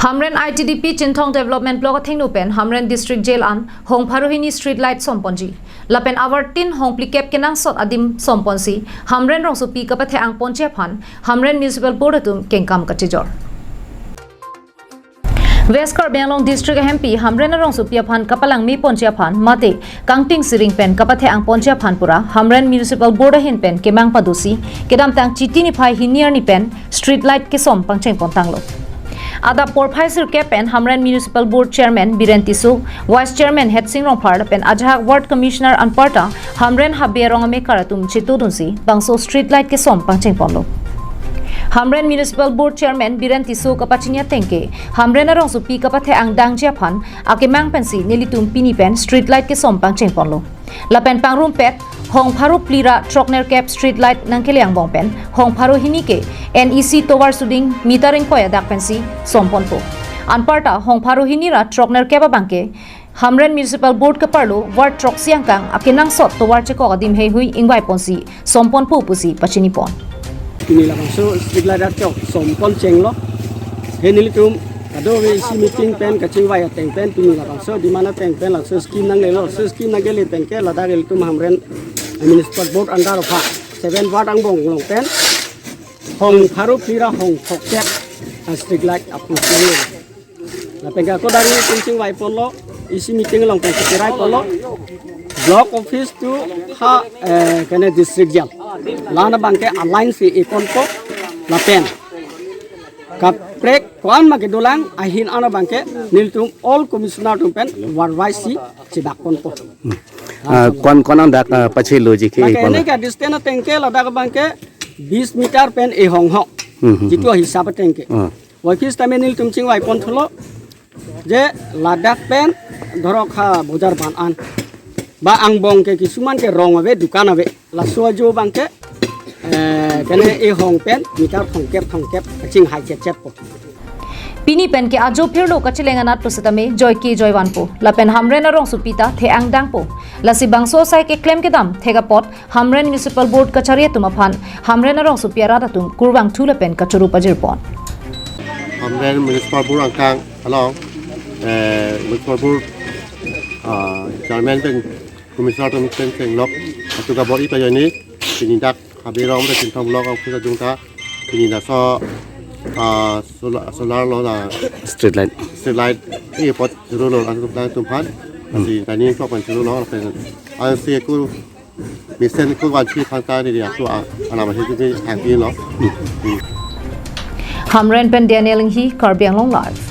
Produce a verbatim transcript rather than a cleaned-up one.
Hamren I T D P Chinthong Development Block athengno pen Hamren District Jail an hong pharo hini street light somponji. Lapen avar tin hong phlikep kenangsot adim somponsi Hamren rongsopi kapathe-ang ponji aphan Hamren Municipal Board atum kengkam kachejor. West Karbi Anglong District ahempi Hamren arongsopi aphan kapalang me ponji aphan mate kangting siring pen kapathe-ang ponji aphan pura Hamren Municipal Board ahin pen kemang padosi kedamtang Chiti niphai hini arni pen street light kesom pangcheng pontanglo. Adap porphai sirkep pen Hamren Municipal Board Chairman Biren Tisso, Vice Chairman Hetsing Rongphar pen ajahak Ward Commissioner anparta Hamren habe arong amekar atum chetudunsi bangso street light kesom pangcheng ponlo. Hamren Municipal Board Chairman Biren Tisso kapachini ateng ke Hamren arongsopi kapathe-ang dangji aphan akemang pensi nelitum pini pen street light kesom pangcheng ponlo. Lapen pangrumpet hong pharo phli ra throknerkep street light nangkele angbong pen hong pharo hini ke N E C tovar suding meter ingkoi adak pensi somponpo. Anparta hong pharo hini ra throknerkep abang ke Hamren Municipal Board kaparlo ward throksi angkang akenangsot tovar chekok adim heihui ingvai ponsi somponpo pusi pachini pon. Pini labangso street light archok sompon chenglo. He nelitum kadokave isi meeting pen kachingvai ateng pen pini labangso demand ateng pen laso scheme nanglelo, laso scheme nangkele pen ke ladak ilitum Hamren Municipal Board under of seven ward angbong along pen hong pharo phli ra hong throkkep a street light apus nanglelo. Lapen ke ako dari ilitum chingvai ponlo, isi meeting along pen chirai ponlo. Block office to ha, eh, kene district jail. La-an abang ke alliance si iponpo lapen kaprek ko-an ma kedolang ahin an abang ke nelitum all commissioner atum pen warvai si chebak ponpo. Ah, ko-an ko-an dak, ah, pacheloji ke Bang ke iponlo. Ini ke distance ateng ke ladak abang ke bis meter pen ihong hong. Hmm, hmm, Jitu hmm. Hisap ateng ke. Ah. Waikis tame nelitum chingvai ponthulo je ladak pen dhorok ha bojar ban an ba angbong ke kisuman ke rong ave, dukan ave, laso ajo abang ke, eh, kene ihong pen meter throkkep throkkep kachinghai chetchetpo. Pini pen ke ajo phirlo kacheleng anat pusitame joike joivanpo. Lapen Hamren arongsopi ta the-ang dangpo. Lasi bangso asai keklem kedam thek apot Hamren Municipal Board kachari atum aphan Hamren arongsopi arat atum kurvangthu lapen kachoro pajirpon. Hamren Municipal Board angkang along, eh, Municipal Board, ah, Chairman pen Commissioner atum pen chenglok atum kabor-i pajani pini dak habe arong pen Chinthong Block office adung ta pini laso, ah, solar, solar lo la street light. Street light e apot chorolo laso atum aphan. Hmm. Lasi tani kok pen chorolo lapen ansi aku mesen aku vansi aphan ta neli aku a-, alam ahi tu hangpilo. Hamren pen Daniel Inghi, Karbi Anglong Live.